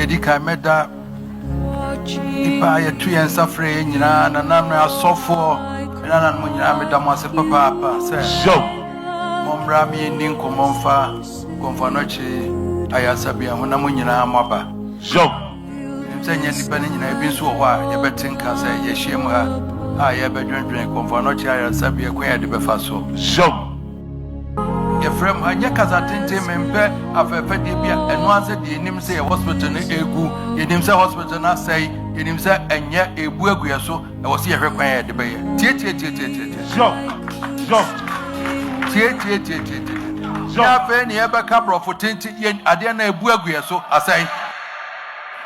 Deɛ ɛdi kan, mɛda nnipa a yɛto yɛn nsa frɛ yɛn nyinaa, nananom, asɔfoɔ, me nananom nyinaa, meda mo ase papaapa sɛ mommra me yɛnni nkɔmmɔ mfa Kɔmfoanɔkye ayaresabea ho na mo nyinaa moaba. Menim sɛ nyɛ nnipa no nyinaa, ebi nso wɔ hɔ a yɛbɛte nka sɛ yɛahyia mu ha a yɛrebɛdwendwen Kɔmfoanɔkye ayaresabea kwan a yɛde bɛfa so. Yɛfrɛ mu, ɛnyɛ kasa tenten, mempɛ afɛɛfɛdeɛ bi a ɛno ara sɛ deɛ yɛnim sɛ yɛ hospital no ɛgu, yɛnim sɛ hospital no asɛe, yɛnim sɛ ɛnyɛ ɛbu agu yɛ so, ɛwɔ sɛ yɛhwɛ kwan a yɛde bɛyɛ. Tietietie. Tietietie. Ne afei ne yɛbɛka borɔfo tenten, yɛ adeɛ no ɛbu agu yɛ so asɛe.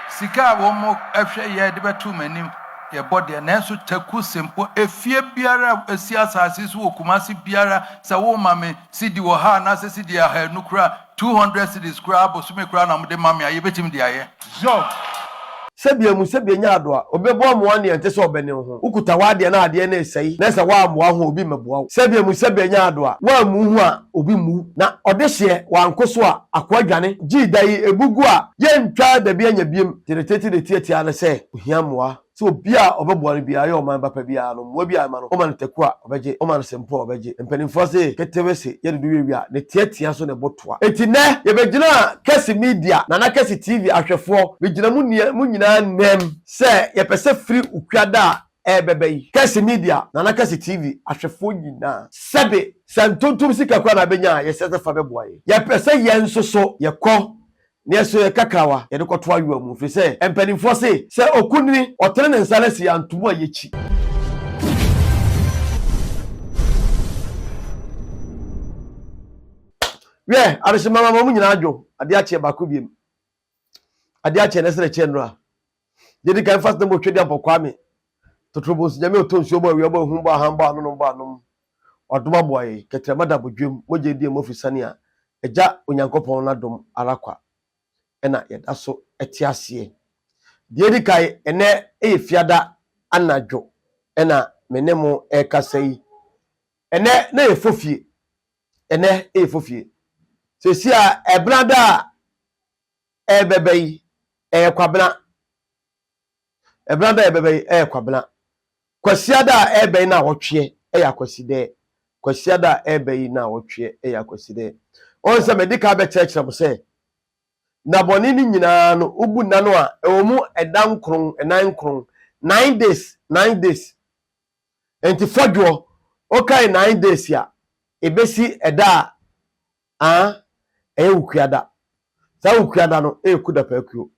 Sika a wɔn hwɛ yɛ de bɛto m'anim yɛbɔ deɛ, nanso taku sempo efie biara a esi asase so wɔ Kumasi biara, sɛ woma me sidi wɔ ha anaasɛ sidi 200 koraa, 200 cedis koraa bosome koraa na mode ma me a, yɛbɛtumi de ayɛ. Sɛbea mu sɛbea nya adoa, obi bɛboa mmoa nea ɛnte sɛ ɔbɛne wo ho. Wokuta w'adeɛ na adeɛ no resɛe na sɛ woammoa ho a obi mmɛboa wo. Sɛbea mu sɛbea nya adoa, woammu ho a obi mmu wo. Na ɔdehyeɛ, wanko so a, akoa dwane. Gyii da yi ebu gu a, yɛntwa dabi anya biem. Teretete de tiatia ne sɛ ohia mmoa. Sɛ obi a ɔbɛboa no biara yɛ ɔman ba pa biara no, mmoa bi a ɛma no, woma no taku a, ɔbɛgye, woma no sempo a, ɔbɛgye. Mpanimfoɔ se, ketewe se yɛde do wiewie a, ne teatea so na ɛbɔ toa. Enti nnɛ, yɛbɛgyina Kɛse Media, Nana Kɛse TV ahwɛfoɔ, megyina mo nua, mo nyinaa nam sɛ yɛpɛ sɛ firi Okuada a ɛrebɛba yi, Kɛse Media, Nana Kɛse TV ahwɛfoɔ nyinaa, sɛbe, sɛ ntontom sika koraa na abɛnya a, yɛsrɛ sɛ fa bɛboa yɛn. Yɛpɛ sɛ yɛn nso so yɛkɔ Na yɛso yɛ kakrawa yɛde kɔto ayowa mu, ɛfiri sɛ mpanimfoɔ se, sɛ okunini ɔtene ne nsa na sɛ yɛanto mu a yɛkyi. Wiɛ, adehyema mama mo nyinaa adwo, adeɛ akyeɛ baako biem. Adeɛ akyeɛ na ɛsɛ kyɛ nnora. Deɛ di kan fa sɛ mo twɛdi ampɔ Kwame. Totorobonsu nyame ɔtɔ nsuo bɔ awia bɔ ahum bɔ ahan bɔ anonom bɔ anom. Wadom aboa yɛ, kɛtrɛma da bodwam, mogya edi emu afiri a Agya Onyankopɔn n'adom ara kwa na yɛda so te aseɛ. Deɛ edi kan, ɛnɛ yɛ Fiada anadwo na me ne mo rekasa yi. Ɛnɛ na yɛ fofie. Ɛnɛ yɛ fofie. Seesei a ɛbenada a ɛrebɛba yi, ɛyɛ Kwabena. Ɛbenada a ɛbɛba yi yɛ Kwabena. Kwasiada a ɛreba yi naawɔtweɛ yɛ Akwasidɛɛ. Kwasiada a ɛreba yi naawɔtweɛ yɛ Akwasidɛɛ. Wɔn sɛ madi kan bɛkyerɛkyerɛ mo sɛ nnabɔne no nyinaa no wobu nna no a ɛwɔ mu ɛda nkron, ɛnan nkron, 9 days, 9 days. Nti fɔdwoɔ wokae 9 days a ɛbɛsi ɛda a a ɛyɛ Wukuada. Saa Wukuada no yɛ Kudapaakuo.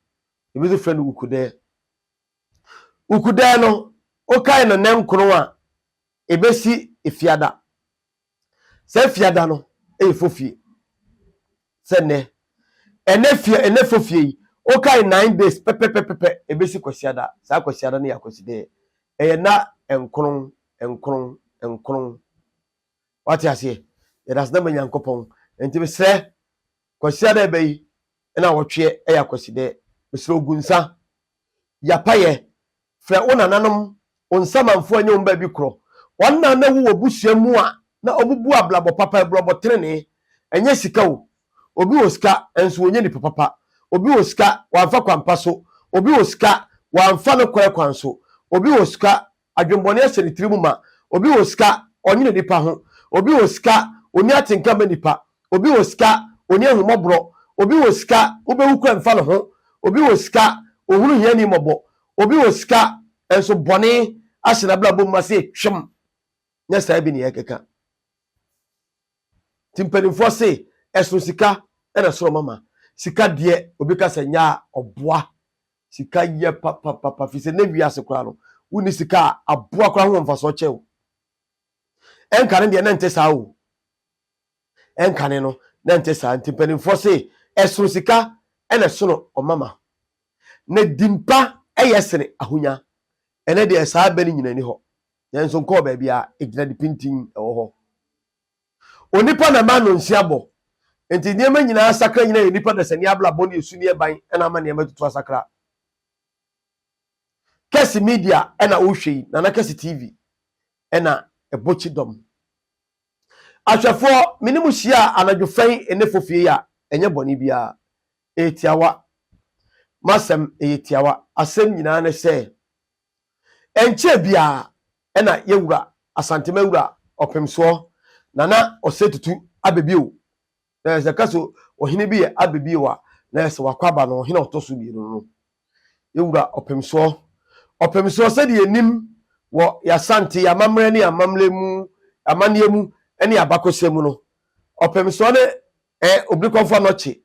Ebi nso frɛ no Wukudɛɛ. Wukudɛɛ no, wokae no nnɛ nkron a, ɛbɛsi Efiada. Saa Efiada no yɛ fofie. Sɛ nnɛ, ɛnɛ fie, ɛnɛ fofie yi, wokae 9 days pɛpɛpɛpɛpɛ, ɛbɛsi Kwasiada. Saa Kwasiada no yɛ Akwasidɛɛ. Ɛyɛ nna nkron, nkron, nkron. Wate aseɛ? Yɛda ase na ma Nyankopɔn. Nti mesrɛ, Kwasiada ɛbɛ yi, ɛna awɔtweɛ ɛyɛ Akwasidɛɛ. Mesrɛ ogu nsa, yapayɛ, frɛ wo nananom, wo nsamanfoɔ ɛnyɛ wɔn baabi korɔ. Wɔn na na wowɔ busua mu a na wɔn bu abrabɔ papa, abrabɔ tenenee. Ɛnyɛ sika o. Obi wɔ sika nso wɔnyɛ nipa papa. Obi wɔ sika wamfa kwan pa so. Obi wɔ sika wamfa no korɛ kwan so. Obi wɔ sika adwemmɔne ahyɛ ne tiri mu ma. Obi wɔ sika ɔnwene nipa ho. Obi wɔ sika ɔnni atenka ma nipa. Obi wɔ sika ɔnni ahummɔborɔ. Obi wɔ sika wobɛwu kora mfa ne ho. Obi wɔ sika ɔhunu hiani mmɔbɔ. Obi wɔ sika nso bɔne ahyɛ n'abrabɔ mu ma sɛ twem. Nyɛ saa bi ne yɛkeka. Nti mpanimfoɔ se ɛsono sika ɛna ɛsoro mama. Sika deɛ obi ka sɛ nyɛ a ɔboa. Sika yɛ papapapa fi sɛ ne wiase koraa no wonni sika a aboa koraa ho wɔ mfasoɔ kyɛ o. Ɛnkane deɛ na nte saa o. Ɛnkane no na nte saa. Nti mpanimfoɔ se ɛsono sika ɛna ɛsono ɔmama. Na dimpa ɛyɛ sene ahonya. Ɛnɛ deɛ saa bɛ no nyina ni hɔ. Nanso nkɔɔ baabi a ɛgyina de pintin ɛwɔ hɔ. Onipa na ɛma no nsia bɔ. Nti nneɛma nyinaa sakra nyinaa yɛ nipa dasani abrabɔ ne esu ne ɛban ɛna ama nneɛma tutu asakra. Kɛse Media ɛna wohwɛ yi, Nana Kɛse TV ɛna ɛbɔ kyidɔm. Ahwɛfoɔ, me ne mo hyia anadwo fɛn ɛnɛ fofie yi a, ɛnyɛ bɔne biara. Ɛyɛ tiawa. M'asɛm ɛyɛ tiawa. Asɛm nyinaa ne sɛ, ɛnkyɛɛ biara ɛna yɛwura Asantema wura Ɔpemsoɔ Nana Osei Tutu aba bio. Na sɛ ka sɛ ɔhene bi yɛ aba bio a, na sɛ wakɔ aba no, ɔhene a ɔtɔ so mmienu no. Yɛwura Ɔpemsoɔ. Ɔpemsoɔ sɛdeɛ yɛnim wɔ yɛasante, yɛamammerɛ ne amammerɛ mu, amanneɛ mu ne abakɔsɛm mu no, Ɔpemsoɔ ne ɛ Obirikɔmfo Anɔkye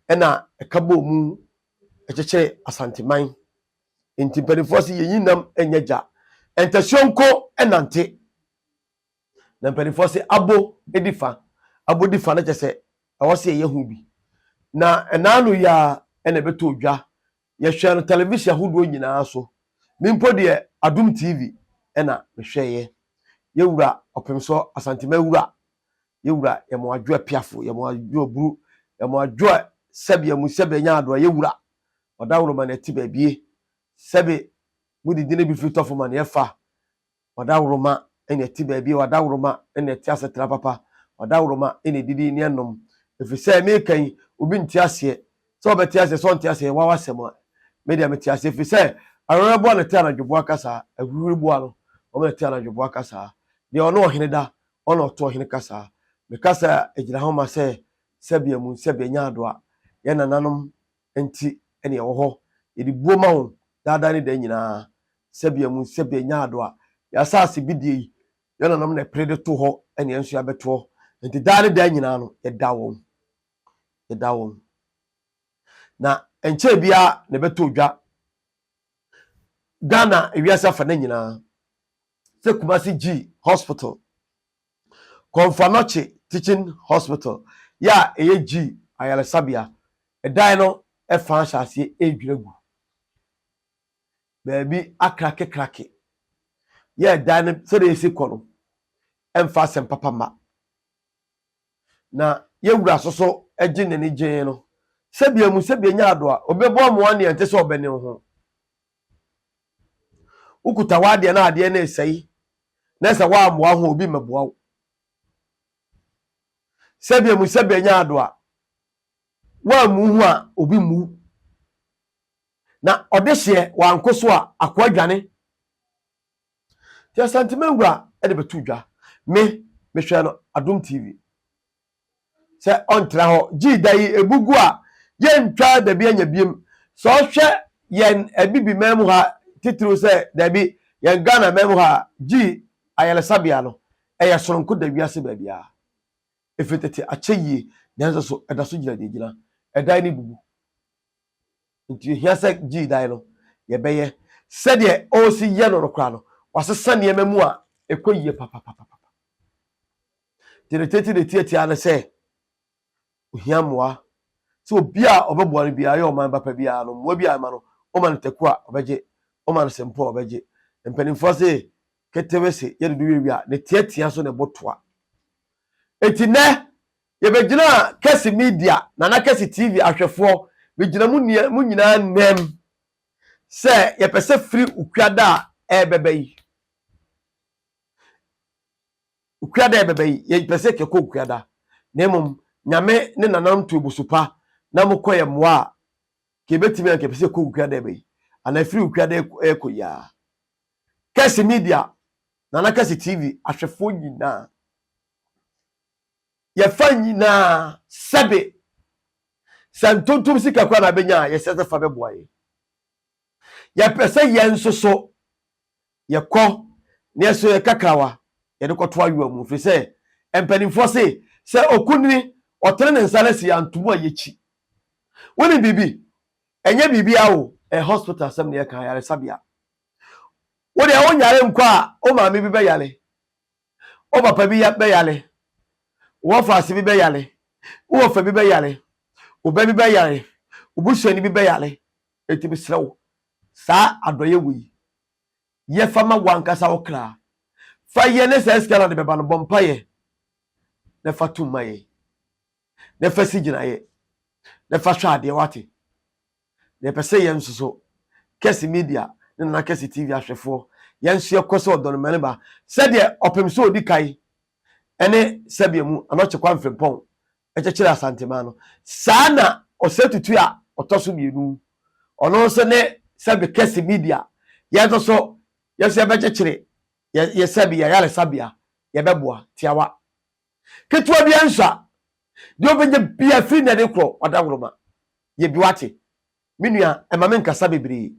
ɛna ɛka bɔɔ mu ɛkyekyere Asanteman. Nti mpanimfoɔ se yɛnyi nam nyɛ gya. Ntasuo nko nante. Na mpanimfoɔ se abo di fa. Abo di fa no kyɛ sɛ ɛwɔ sɛ yɛyɛ ho bi. Na ɛna ano yi ara ɛna ɛbɛtɔ dwa. Yɛhwɛ no television ahodoɔ nyinaa so. Me mpo deɛ Adom TV ɛna mehwɛeɛ. Yɛwura Ɔpemsoɔ Asantema wura. Yɛwura yɛmo adwo apiafo, yɛmo adwo aburu, yɛmo adwo sɛbea mu sɛbea nya adoa yɛwura. Ɔdaworo ma na ɛte baabie. Sɛbe modidi ne bi firi tɔfo ma na ɛfa. Ɔdaworo ma na ɛte baabie. Ɔdaworo ma na ɛte asetena papa. Ɔdaworo ma na ɛdidi ne ɛnom. Ɛfiri sɛ meka yi, obi nte aseɛ. Sɛ ɔbɛte aseɛ, sɛ ɔnte aseɛ, wawa asɛm a. Me deɛ mete aseɛ ɛfiri sɛ awerɛboa na ɛte anadwoboa kasa. Ahuhuriboa no, wɔn na ɛte anadwoboa kasa. Deɛ ɔne ɔhene da, ɔna ɔto ɔhene kasa. Me kasa gyina hɔ ma sɛ sɛbea mu sɛbea nya adoa. Yɛn nananom nti na yɛwɔ hɔ. Yɛde buo ma wo daa daa ne daa nyinaa. Sɛbea mu sɛbea nya adoa. Yɛn asase bidie yi, yɛn nananom na ɛpere de to hɔ na yɛn nso yɛabɛtoɔ. Nti daa ne daa nyinaa no, yɛda wɔn. Yɛda wɔn. Na nkyɛn biara na ɛbɛtɔ dwa. Ghana ewiase afa no nyinaa sɛ Kumasi G Hospital Komfo Anokye Teaching Hospital yɛ a ɛyɛ G ayaresabea ɛdan no fa ahyɛ aseɛ ɛredwira gu. Baabi akrakekrake yɛ ɛdan no sɛdeɛ ɛsi kɔ no ɛmfa asɛm papa mma. Na yɛwura so so gye n'ani gyee no sɛbea mu sɛbea nya ado a obi bɛbɔ amoa nea ɛnte sɛ ɔbɛne wo ho. Wokuta w'adeɛ na adeɛ no resɛe na sɛ woammoa ho obi mmɛboa wo. Sɛbea mu sɛbea nya ado a woammu ho a obi mmu. Na ɔde hyeɛ wanko so a akoa dwane. Nti Asantema wura de bɛto dwa. Me mehwɛ no Adom TV. Sɛ ɔntra hɔ gyii da yi ebu gu a yɛntwa dabi anya biem. Sɛ ɔhwɛ yɛn abibi man mu ha titiriw sɛ dabi yɛn Ghana man mu ha a gyii ayaresabea no ɛyɛ soronko da wiase baabiara. Ɛfiri tete akyɛ yie nanso so ɛda so gyina deɛ egyina. Ɛdan no bubu. Nti ehia sɛ gyii dan no yɛbɛyɛ sɛdeɛ ɔresi yɛ no no koraa no wasesa nneɛma mu a ɛkɔ yie papapapa. Nti ne tete ne tiatia ne sɛ ohia mmoa sɛ obi a ɔbɛboa no biara yɛ ɔman ba pa biara no mmoa bi a ɛma no ɔma no taku a ɔbɛgye ɔma no sempo a ɔbɛgye. Mpanimfoɔ se ketewe se yɛde do wiewie a ne tiatia so na ɛbɔ toa. Enti nnɛ yɛbɛgyina Kɛse Media Nana Kɛse TV ahwɛfoɔ megyina mo nua mo nyinaa nnam sɛ yɛpɛ sɛ firi Okuada a ɛrebɛba yi Okuada a ɛbɛba yi, yɛmpɛ sɛ kɛkɔ Okuada, na mmom Nyame ne nananom to abusu pa na mokɔ yɛ mmoa a, ka yɛbɛtumi a nka yɛpɛ sɛ yɛkɔ Okuada ɛba yi, anaa ɛfiri Okuada ɛkɔ yi ara. Kɛse Media, Nana Kɛse TV ahwɛfoɔ nyinaa, yɛfa nyinaa sɛbe sɛ ntontom sika koraa na abɛnya a, yɛsɛ sɛ fa bɛboa yɛn. Yɛpɛ sɛ yɛn nso so yɛkɔ na yɛso yɛ kakrawa yɛde kɔto ayowa mu ɛfiri sɛ mpanimfoɔ se sɛ okunini ɔtene ne nsa no si antomu a yɛkyi. Wonim biribi? Ɛnyɛ biribi a o, ɛyɛ hospital asɛm na yɛka, ayaresabea. Wo deɛ wonyare nkɔ a, wo maame bi bɛyare, wo papa bi bɛyare, wo wɔfaase bi bɛyare, wo wɔfa bi bɛyare, wo ba bi bɛyare, wo busuani bi bɛyare. Enti mesrɛ wo, saa adɔeɛ wei, yɛ fa ma w'ankasa wo kra. Fa yɛ ne saa sika no de bɛba no, bɔ mpaeɛ na fa tom ma yɛn, na fa si gyinaeɛ, na fa hwɛ adeɛ wate. Na yɛpɛ sɛ yɛn nso so, Kɛse Media ne Nana Kɛse TV ahwɛfoɔ, yɛn nso yɛkɔ sɛ ɔdɔ no mmarima sɛdeɛ ɔpem sɛ ɔdi kan ne sɛbea mu Anɔkye Kwame Frimpong kyekyeree Asanteman no, saa na Osei Tutu a ɔtɔ so mmienu, Ɔno nso ne sɛbe kɛse media. Yɛn nso so, yɛn nso yɛbɛkyekyere yɛ yɛ sɛbe yɛ ayaresabea. Yɛbɛboa tiawa. Ketewa bi ansua. Deɛ ɔbɛnya bia firi nnɛ de korɔ ɔdawuroma. Yɛ bi wate. Me nua, ɛma me nkasa bebree.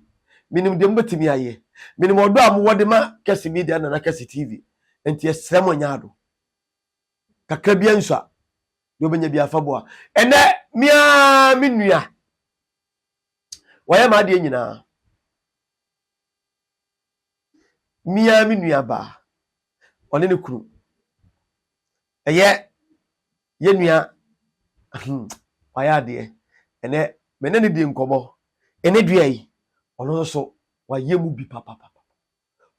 Menim deɛ mobɛtumi ayɛ. Menim ɔdɔ a mowɔ de ma Kɛse Media ne Nana Kɛse TV. Nti yɛsrɛ mo nyɛ ado. Kakra bi ansua. Deɛ ɔbɛnya bi afa boa. Ɛnɛ, me ara me nua, wayɛ m'adeɛ nyinaa. Me ara me nua baa, ɔne ne kunu. Ɛyɛ yɛ nua wayɛ adeɛ. Ɛnɛ me ne no di nkɔmmɔ. Ɛnɛ dua yi, ɔno nso wayɛ mu bi papapapa.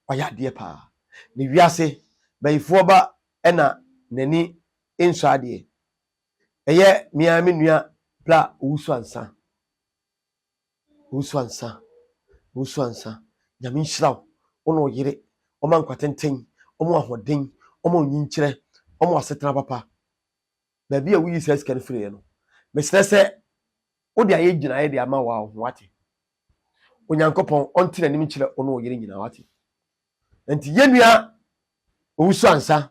Wayɛ adeɛ paa. Ne wiase bayifoɔ ba ɛna n'ani nsɔ adeɛ. Ɛyɛ me ara me nua Bla Owusu Ansa. Owusu Ansa, Owusu Ansa, Nyame nhyira wo, wo ne wo yere, ɔma nkwa tenten, ɔma wo ahoɔden, ɔma wo nyinkyerɛ, ɔma wo asetena papa. Baabi a woyi saa sika no firiiɛ no, mesrɛ sɛ wode ayɛ gyinaeɛ de ama wo a wo ho wate. Onyankopɔn ɔnte n'anim nkyerɛ wo ne wo yere nyinaa wate. Nti yɛn nua Owusu Ansa,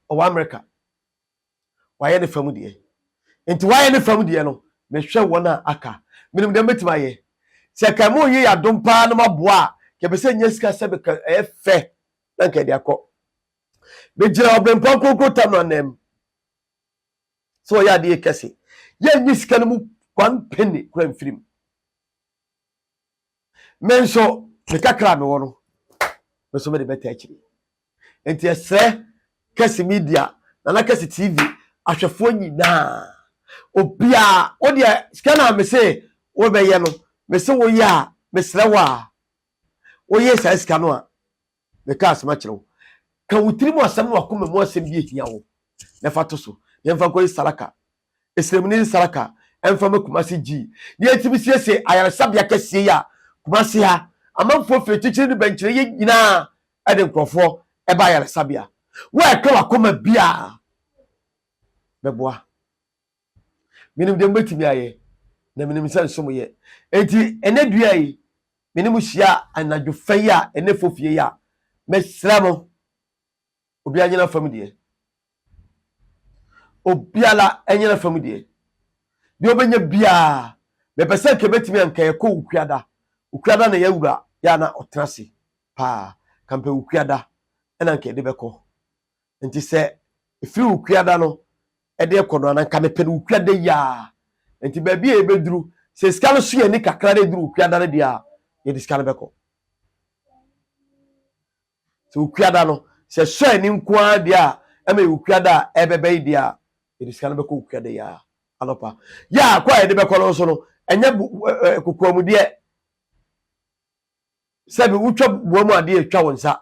ɔwɔ Amerika. Wayɛ ne fam deɛ. Nti wayɛ ne fam deɛ no, mehwɛ wɔn a aka. Menim deɛ mɛtumi ayɛ. Sɛ ka mo yɛ adom paa na moaboa a, kɛpɛ sɛ nya sika sɛ bɛka ɛyɛ fɛ na nka ɛde akɔ. Megyina ɔbrempɔn kronkron tam no anam sɛ ɔyɛ adeɛ kɛse. Yɛnyi sika no mu one penny kora mfirim. Me nso, me kakra a mewɔ no, me nso mede bɛta akyiri. Nti ɛsrɛ Kɛse Media, Nana Kɛse TV ahwɛfoɔ nyinaa, obiara, wo deɛ sika no a mese wobɛyɛ no, mese woyɛ a, mesrɛ wo a, woyɛ saa sika no a, meka asɛm akyerɛ wo. Ka wo tirim asɛm ne w'akoma mu asɛm bi ehia wo na fa to so. Yɛmfa nkɔyɛ saraka. Esremuni ne saraka ɛmfa ma Kumasi G. Na yɛntumi siesie ayaresabea kɛseɛ yi a Kumasi ha amanfoɔ firi akyirikyiri ne bɛnkyerɛ yɛ nyinaa ɛde nkurɔfoɔ ɛba ayaresabea. Wo a ɛka w'akoma biara bɛboa. Menim deɛ mobɛtumi ayɛ, na menim sɛ nso moyɛ. Enti ɛnɛ dua yi, me ne mo hyia anadwo fɛ yi a ɛnɛ fofie yi a, mesrɛ mo, obiara nyina fam deɛ. Obiara nyina fam deɛ. Deɛ ɔbɛnya biara, mepɛ sɛ nka ɛbɛtumi a nka yɛkɔ Wukuada. Wukuada na yɛawura yɛ a na ɔtena ase paa. Ka mpɛ Wukuada ɛna nka yɛde bɛkɔ. Nti sɛ ɛfiri Wukuada no de rekɔ no a, na nka mepɛ no Wukuada yi ara. Nti baabi a yɛbɛduru, sɛ sika no so yɛn ani kakra na ɛduru Wukuada no deɛ a, yɛde sika no bɛkɔ. Sɛ Wukuada no, sɛ ɛsɔ ani nko ara deɛ a, ɛma yɛ Wukuada a ɛbɛba yi deɛ a, yɛde sika no bɛkɔ Wukuada yi ara anɔpa. Yɛ a kɔ a yɛde bɛkɔ no nso no, ɛnyɛ kokoamudeɛ. Sɛbi wotwa boa mu adeɛ etwa wo nsa.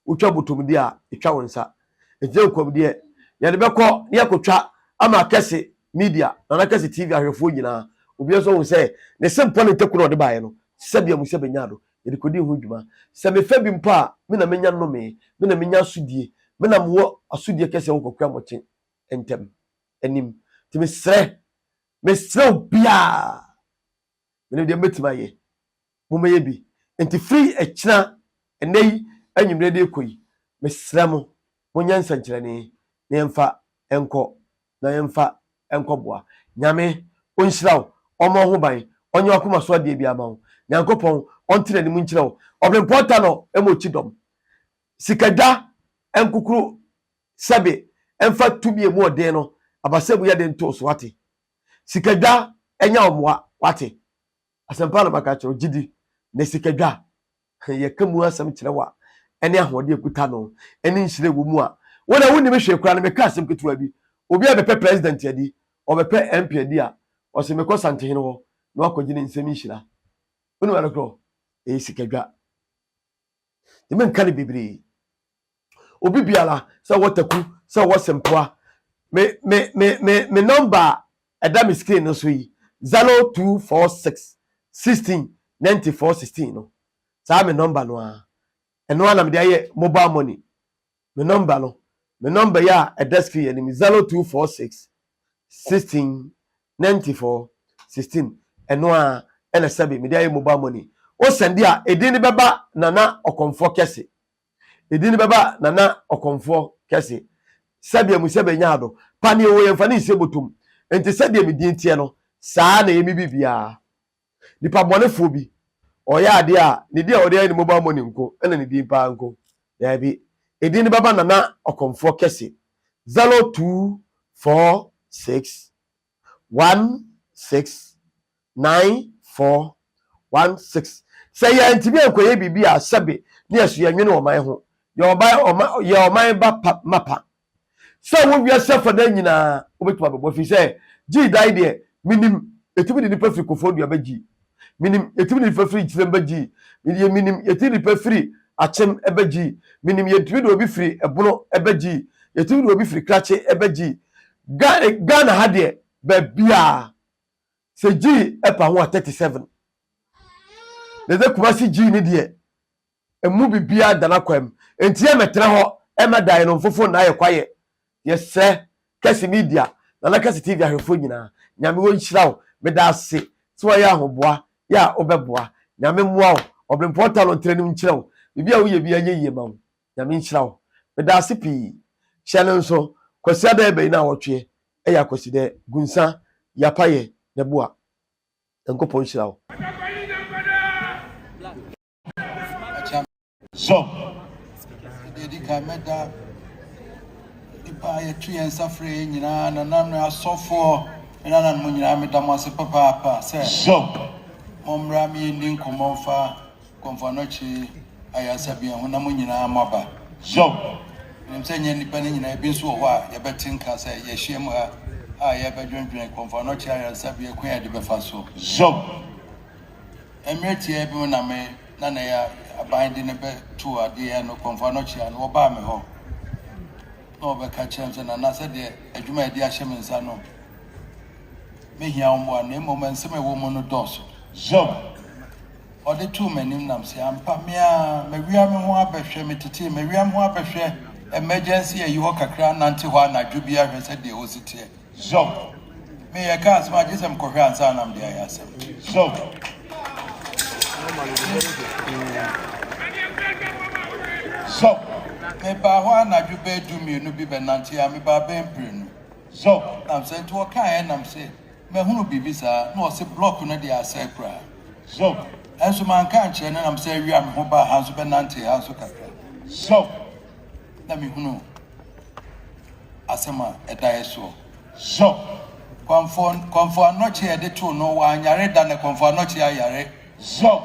Wotwa botom deɛ a etwa wo nsa. Nti yɛn kɔm deɛ yɛde bɛkɔ ne yɛkɔtwa ama Kɛse media, Nana Kɛse TV ahwɛfoɔ nyinaa. Obiara nso ahu sɛ ne se mpɔ ne ntaku na ɔde baeɛ no, sɛbi amu sɛ bɛnya do. Yɛde kɔdi ho dwuma. Sɛ mefa bi mpo a, me na menya nnome, me na menya asodie, me na mewɔ asodie kɛseɛ wɔ Kwaku Amokyɛ ntam, anim. Nti mesrɛ, mesrɛ obiara. Menim deɛ mɛtumi ayɛ. Mommɛyɛ bi. Enti firi ɛkyena, ɛnnɛ yi anwummerɛ de rekɔ yi, mesrɛ mo, monyɛ nsɛnkyerɛnne na yɛmfa nkɔ, na yɛmfa nkɔboa. Nyame ɔnhyira wo, ɔmmɔ wo ho ban, ɔnyɛ w'akoma so adeɛ biara mma wo. Nyankopɔn ɔnte n'anim nkyerɛ wo. Ɔberempɔn Tanɔ mmɔ kyidɔm. Sikadwa nkukuru sɛbe ɛmfa tumi a emu ɔden no abasa mu yɛ den nto so, wate? Sikadwa nya wo mmoa, wate? Asɛmpa na maka kyerɛ wo, gye di. Na sikadwa, yɛka mu asɛm kyerɛ wo a, ɛne ahoɔden ekuta no, ɛne nhyira ɛwɔ mu a, wo na wonnim hwee koraa no, meka asɛm ketewa bi. Obi a bɛpɛ president adi, ɔbɛpɛ MP adi a, ɔse mekɔ Santehene hɔ na wakɔgye ne nsam nhyira. Wonim ade korɔ? Ɛyɛ sikadwa. Nti menka no bebree. Obi biara sɛ ɔwɔ taku sɛ ɔwɔ sempoa me me me me me nɔmba a ɛda me screen no so yi 0246 16 94 16 no saa me nɔmba no ara ɛno ara na mede ayɛ mobile money me nɔmba no me nɔmba yi a ɛda screen anim 0246 16 94 16. Ɛno ara ɛna sɛbe mede ayɛ mobile money. Wo sɛnde a, edin no bɛba Nana Ɔkɔmfoɔ Kɛse. Edin no bɛba Nana Ɔkɔmfoɔ Kɛse. Sɛbea mu sɛbea nya ado. Paneɛ wɔ yɛmfa ne nsie bɔtɔm. Enti sɛdeɛ me din teɛ no, saa ara na ɛyɛ me biribiara. Nipa bɔnefoɔ bi, ɔyɛ adeɛ a, ne din a ɔde ayɛ ne mobile money nko ɛna ne din paa nko. Daabi. Edin no bɛba Nana Ɔkɔmfoɔ Kɛse. 0246 16 94 16. Sɛ yɛantumi ankɔyɛ biribi a, sɛbe ne yɛso yɛnwene ɔman ho. Yɛ ɔban ɔma yɛ ɔman ba pa mapa. Sɛ wɔ wiase afanan nyinaa wobɛtumi abɛbɔ ɛfiri sɛ gyii dan deɛ menim yɛtumi de nipa firi kofoɔ dua bɛgyii menim yɛtumi de nipa firi nkyerɛm bɛgyii medeɛ menim yɛtumi de nipa firi akyem bɛgyii menim yɛtumi de obi firi ɛbono bɛgyii yɛtumi de obi firi krakye bɛgyii Ghana ha deɛ baabiaa sɛ gyii ɛpa ho a 37 na sɛ Kumasi gyii ne deɛ Emu biribiara da n'akwan mu. Enti yɛmmɛtena hɔ mma dae no mfofo nna ayɛ kwayɛ. Yɛsrɛ Kɛse Media, Nana Kɛse TV ahwɛfoɔ nyinaa, Nyame ɔnhyira wo. Meda ase sɛ woayɛ ahoboa yɛ a wobɛboa. Nyame mmoa wo. Ɔbrempɔn Talon ntra anim nkyerɛ wo. Biribi a woyɛ biara nyɛ yie ma wo. Nyame nhyira wo. Meda ase pii. Hyɛ no nso, Kwasiada ɛbɛyi naawɔtweɛ ɛyɛ Akwasidɛ, Gunsa, Yapayɛ, Nɛboa. Nyankopɔn nhyira wo. So deɛ ɛdi kan mɛda nnipa a yɛto yɛn nsa frɛ yɛn nyinaa, nananom asɔfoɔ, me nananom nyinaa, meda mo ase papaapa sɛ mommra me yɛnni nkɔmmɔ mfa Kɔmfo Anɔkye ayaresabea ho na mo nyinaa moaba. Menim sɛ nyɛ nnipa no nyinaa, ebi nso wɔ hɔ a yɛbɛte nka sɛ yɛahyiam ha a yɛrebɛdwendwene Kɔmfo Anɔkye ayaresabea kwan a yɛde bɛfa so. Mmerɛ tiaa bi mu na me nana yi a aban de no bɛtoo adeɛ ano, Kɔmfo Anɔkye ano, wɔbaa me hɔ na wɔbɛka kyerɛ me sɛ, Nana, sɛdeɛ adwuma a yɛde ahyɛ me nsa no, mɛhia wo mmoa, na mmom nsɛm a ɛwɔ mu no dɔɔso. Ɔde too m'anim nam sɛ, ampa, me ara mawia me ho abɛhwɛ, metetee, mawia me ho abɛhwɛ emergency ayi hɔ kakra, anante hɔ anadwo bi ahwɛ sɛdeɛ ɛhɔ si teɛ. Zɔb. Me yɛ ka asɛm a gye sɛ mekɔhwɛ ansa na mede ayɛ asɛm. Zɔb. Zɔb. Mebaa hɔ anadwo bɛyɛ 12 bi bɛnante a mebaa bɛyɛ mprenu. Zɔb. Nam sɛ nti wɔkaeɛ nam sɛ mahunu biribi saa na ɔse blɔk no deɛ asɛe koraa. Zɔb. Ɛnso manka ankyerɛ no nam sɛ awia me ho baa ha nso bɛnante ha nso kakra. Zɔb. Na mehunu asɛm a ɛda yɛ soɔ. Zɔ! Kɔmfo, Kɔmfo Anɔkye a yɛde too no, wanyare da na Kɔmfo Anɔkye ayare. Zɔ!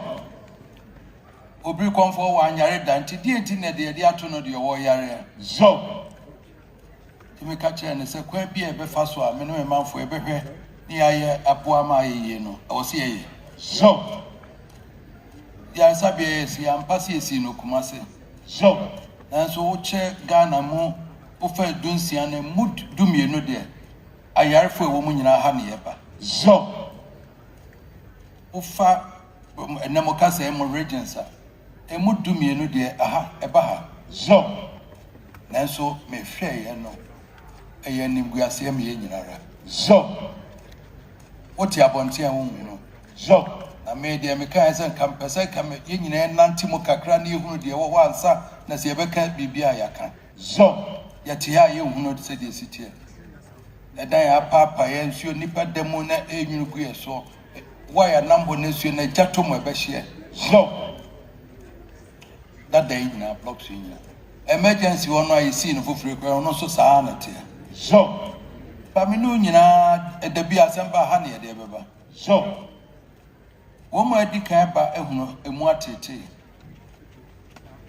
Obiri Kɔmfo wanyare da, nti deɛ nti na deɛ yɛde ato no deɛ ɔwɔ yareɛ. Zɔ! Nti meka kyerɛɛ no sɛ kwan bi a yɛbɛfa so a me ne me manfoɔ yɛbɛhwɛ ne yɛayɛ aboa ama ayɛ yie no, ɛwɔ sɛ yɛyɛ. Zɔ! Yaresabea yɛsi, ampa sɛ yɛsii no Kumase. Zɔ! Nanso wokyɛ Ghana mu wofa 16 no emu 12 deɛ, ayarefo a ɛwɔ mu nyinaa ha na yɛba. Zɔ! Wofa ɛnɛ mo kasa yi mu regions a, emu 12 deɛ aha, ɛba ha. Zɔ! Nanso mehwɛeɛ no, ɛyɛ animguaseɛ ma yɛn nyinara. Zɔ! Wote abɔnten a wonhunu. Zɔ! Na me deɛ mekaeɛ sɛ nka mepɛ sɛ nka yɛn nyinaa yɛnante mu kakra na yɛhunu deɛ ɛwɔ hɔ ansa na sɛ yɛbɛka biribi a yɛaka. Zɔ! Yɛte ha a yɛnhunu sɛdeɛ ɛsi teɛ. Ɛdan a apaapaeɛ, nsuo nnipa da mu na ɛrenwunu gu yɛn soɔ. Wo a yɛanam hɔ na nsuo no agya tɔ mu a ɛbɛhyeɛ. Zɔ! Dada yi nyinaa, blocks yi nyinaa. Emergency hɔ no a yɛsii no foforɔ yi koraa, ɔno nso saa ara na ɛteɛ. Zɔ! Ba me ne wo nyinaa, ɛda bi asɛm ba a, ha na yɛde ɛbɛba. Zɔ! Wɔn a adi kan aba ahunu emu ateetee.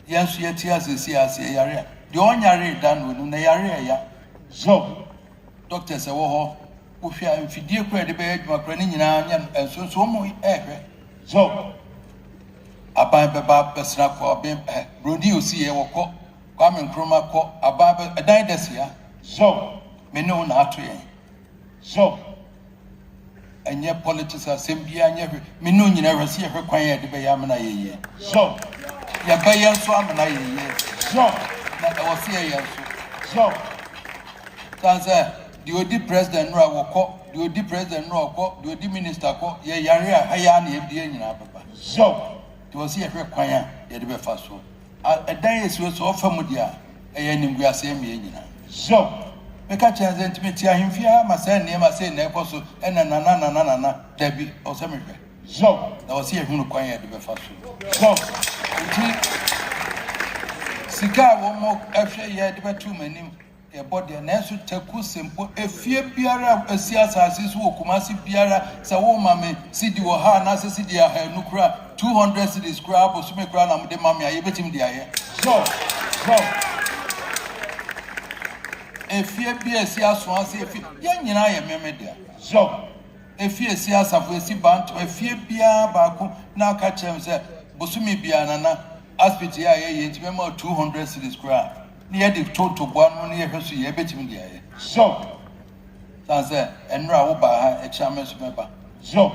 Yɛn nso yɛte ase seesei a, sɛ yɛyare a, deɛ ɔnyaree da no onim, na yare a ɛya. Zɔ! Doctors ɛwɔ hɔ, wohwɛ a mfidie koraa a yɛde bɛyɛ adwuma koraa ne nyinaa nyɛ no, ɛnso nso wɔn ɛrehwɛ. Zɔ! Aban bɛba bɛsra kɔ aben ɛ broni osi yɛ wɔkɔ Kwame Nkrumah kɔ aban bɛ ɛdan da si ha. Zɔ! Me ne wo na ato yɛn. Zɔ! Ɛnyɛ politics asɛm biara nyɛ hwɛ me ne wo nyinaa hwɛ sɛ yɛhwɛ kwan a yɛde bɛyɛ amena yɛ yie. Zɔ! Yɛbɛyɛ nso amena yɛ yie. Zɔ! Na ɛwɔ sɛ yɛyɛ nso. Zɔ! San sɛ deɛ ɔdi president nora wɔkɔ. Deɛ ɔdi president no ɔkɔ, deɛ ɔdi minister kɔ, yɛyare a, ha yi ara na yɛde yɛn nyinaa bɛba. Nti wɔ sɛ yɛhwɛ kwan a yɛde bɛfa so. A, ɛdan a ɛsi hɔ sɛ ɔfa mu deɛ a, ɛyɛ animguaseɛ ma yɛn nyinaa. Meka kyerɛ no sɛ, nti mete ahemfie ha ma saa nneɛma sei na ɛkɔ so, ɛna nana nana nana. Dabi, ɛwɔ sɛ mehwɛ. Na ɛwɔ sɛ yɛhunu kwan a yɛde bɛfa so. Nti, sika a wɔhwɛ yɛ de bɛto m'anim, Yɛbɔ deɛ, nanso Taku se mpo efie biara a esi asase so wɔ Kumasi biara, sɛ woma me sidi ɔha anaasɛ sidi ahanu koraa, 200 cedis koraa bosome koraa na mode ma me a, yɛbɛtumi de ayɛ. So, so. Efie bi a esi Asoase, efie, yɛn nyinaa yɛ meme dea. So, efie esi Asafo, esi Bantama, efie biara baako na aka kyerɛ me sɛ bosome biara nana, asipiti a yɛyɛ nti mɛma wo 200 cedis koraa. ne yɛde to ntoboa no ne yɛhwɛ so yie ɛbɛtumi de ayɛ. Zɔ! Sane sɛ ɛnora wo baa ha ɛkyena me nso mɛba. Zɔ!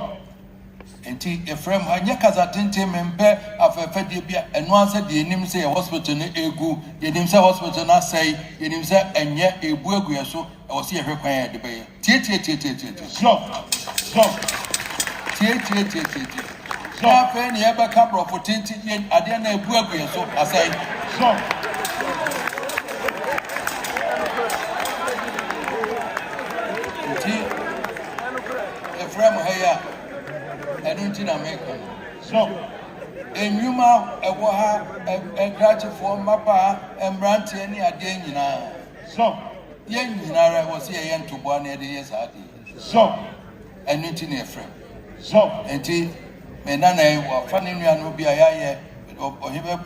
Enti yɛfrɛ mu ɛnyɛ kasa tenten mempɛ afɛɛfɛdeɛ bi a ɛno ara sɛ deɛ yɛnim sɛ yɛ hospital no ɛgu yɛnim sɛ hospital no asɛe yɛnim sɛ ɛnyɛ ɛbu agu yɛ so ɛwɔ sɛ yɛhwɛ kwan a yɛde bɛyɛ. Tietietietietietie. Zɔ! Zɔ! Tietietietietie. Na afei ne yɛbɛka borɔfo tenten yɛ adeɛ na ebu agu yɛn so asɛe. Zɔ! Nti yɛfrɛ mo ha yi a ɛno nti na meka no. Zɔ! Nnwuma ɛwɔ ha, nkrakyefoɔ, mmabaa, mmeranteɛ ne adeɛ nyinaa. Zɔ! Yɛn nyina ara ɛwɔ sɛ yɛyɛ ntoboa na yɛde yɛ saa adeɛ yi. Zɔ! Ɛno nti na yɛfrɛ me. Zɔ! Enti me nana yi wafa ne nuanom bi a yɛayɛ ɔhene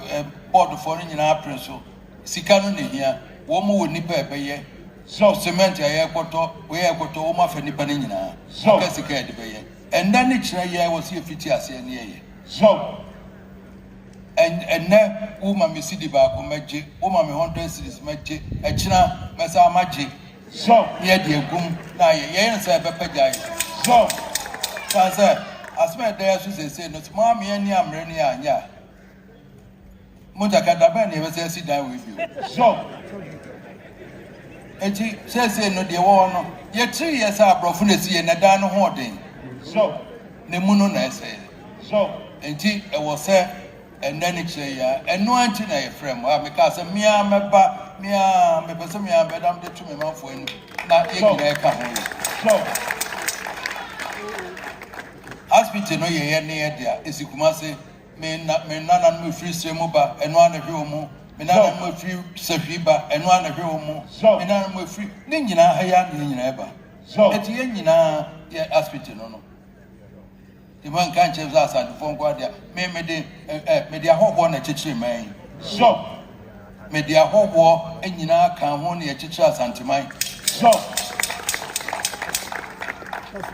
bɔɔdofoɔ no nyinaa apere so. Sika no na ehia. Wɔn wɔ nnipa a ɛbɛyɛ. Zɔ! Cement a yɛrekɔtɔ, wei a yɛrekɔtɔ, wɔn afa nnipa no nyinaa. Zɔ! Aka sika a yɛde bɛyɛ. Ɛnnɛ ne kyerɛ yɛ wɔ sɛ yɛfiti aseɛ ne yɛyɛ. Zɔ! Ɛnnɛ woma me sidi baako mɛgye, woma me hundred cedis mɛgye, ɛkyena mɛsan magye. Zɔ! Na yɛde agum na ayɛ. Yɛyɛ no sɛ ɛbɛpagya yɛn. Zɔ! San sɛ asɛm a ɛda yɛn so seesei no, sɛ moamme yɛn ani ammere ne yɛn anyɛ a, mogyaka da bɛn na yɛbɛsan asi dan wei bio? Zɔ! Enti seesei no deɛ ɛwɔ hɔ no, yɛtiri yɛ sɛ aborɔfo na ɛsi yɛn na dan no ho ɔden. Zɔ! Na emu no na ɛsɛe. So enti ɛwɔ sɛ ɛnnɛ ne kyerɛ yi ara? Ɛno ara nti na yɛfrɛɛ mo a mekaa sɛ me ara mɛba, me ara mepɛ sɛ me ara mɛda mede to me manfoɔ anim na yɛn nyinaa ɛka ho yɛ. So asipiti no yɛ yɛn ne yɛ dea, ɛsi Kumase, me na me nananom ɛfiri serɛ mu ba, ɛno ara na ɛhwɛ wɔn mu, me nananom ɛfiri sahwi ba, ɛno ara na ɛhwɛ wɔn mu, me nananom ɛfiri ne nyinaa ha yi ara na yɛn nyinaa ɛba. Enti yɛn nyinaa yɛ asipiti no no. Nti moanka ankyerɛ me sɛ Asantefoɔ nko ara dea. Me, mede, ɛ, ɛ, mede ahɔhoɔ na ɛkyekyere man yi. So, mede ahɔhoɔ nyinaa ka ho na yɛkyekyere Asanteman. So,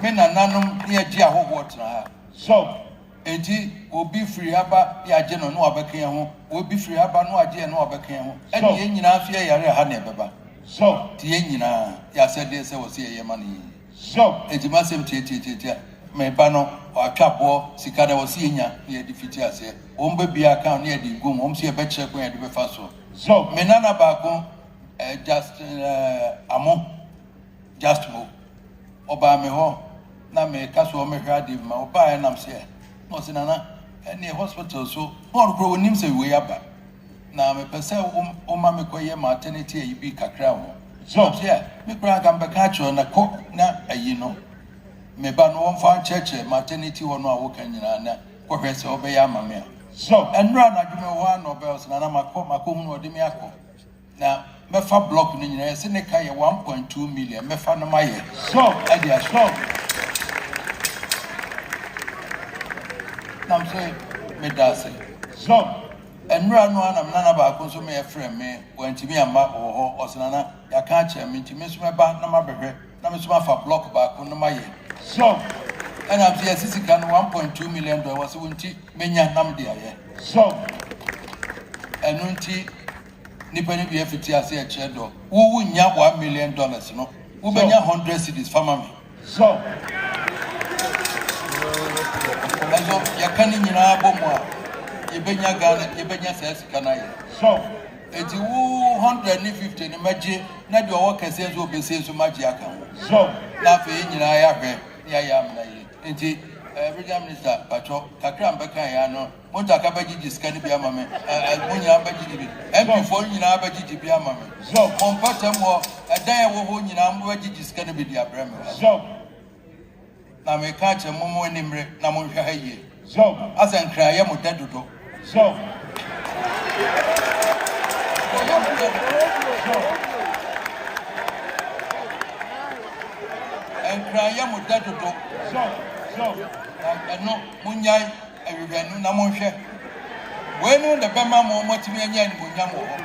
me nananom ne yɛgye ahɔhoɔ tena ha. So, enti obi firi ha ba ne yɛagye no na wabɛka yɛn ho. Obi firi ha ba na wagye yɛn na wabɛka yɛn ho. Ɛne yɛn nyinaa nso yɛyare a ha na ɛbɛba. So, nti yɛn nyinaa yɛ asɛdeɛ sɛ wɔ sɛ yɛyɛ ma no yie. So enti m'asɛm tiatiatiatia? Me ba no, watwa boɔ, sika no ɛwɔ sɛ yɛnya na yɛde fiti aseɛ. Wɔn bɛbue account na yɛde regu mu, wɔn nso yɛbɛkyerɛ kwan a yɛde bɛfa so. So me nana baako, eh, Justin eh, Amo, Just Mo, ɔbaa me hɔ na meka so ɔmmɛhwɛ adeɛ bi ma ɔbaeɛ nam sɛ na ɔse nana ɛneɛ hospital so na ɔno koraa ɔnim sɛ wei aba. Na mepɛ sɛ woma mekɔyɛ maternity ayi bi kakra wɔ hɔ. So ɔse a, me koraa anka mebɛka akyerɛ wo na kɔ na ayi no, me ba no wɔmfa nkyerɛkyerɛ maternity hɔ no a woka nyinaa na kɔhwɛ sɛ ɔbɛyɛ ama me a. So ɛnora anadwo mewɔ hɔ a na ɔbɛyɛ ɔse nana makɔ makɔhunu ɔde me akɔ. Na mɛfa block no nyinaa yɛse ne ka yɛ 1.2 million mɛfa no mayɛ so ɛde aso nam sɛ meda ase so nnura no ara na me nana baako nso meyɛ frɛ me wantumi amma wɔ hɔ ɔsɛ nana yɛaka akyerɛ me nti me nso mɛba na mabɛhwɛ na me nso mafa block baako no mayɛ so ɛna sɛ yɛse sika no 1.2 million dollar wɔ sɛ wo nti menya nam de ayɛ so ɛno nti Nnipa no bi afiti ase ɛkyerɛ dɔ. Wo wo nnya $1 million no, wo bɛ nya 100 cedis fa ma me. So. Ɛso yɛka ne nyinaa bɔ mu a, yɛbɛnya Ghana, yɛbɛnya saa sika no ayɛ. So. Eti wo 150 no mɛgye, na deɛ ɔwɔ kɛseɛ nso ɔbɛsie nso magye aka ho. Na afei yɛn nyinaa yɛahwɛ na yɛayɛ amena yie. Nti eh, Regional Minister, patwɔ, kakra a mbɛka yɛ ano, mo ntaka bɛgyegye sika no bi ama me, eh, eh, mo nyinaa bɛgyegye bi, MP foɔ nyinaa bɛgyegye bi ama me. Mo mpɔtam hɔ, ɛdan a ɛwɔ hɔ nyinaa mobɛgyegye sika no bi de abrɛ me. Na meka akyerɛ mo, mo ani mmere na monhwɛ ha yie. Asɛ nkran yɛ mo dɛ dodo. Nkran yɛ mo dɛ dodo. Nkran yɛ mo dɛ dodo. Na ɛno monyae ahwehwɛnu na monhwɛ. Weinom na ɛbɛma mo moatumi anya animuonyam wɔ hɔ.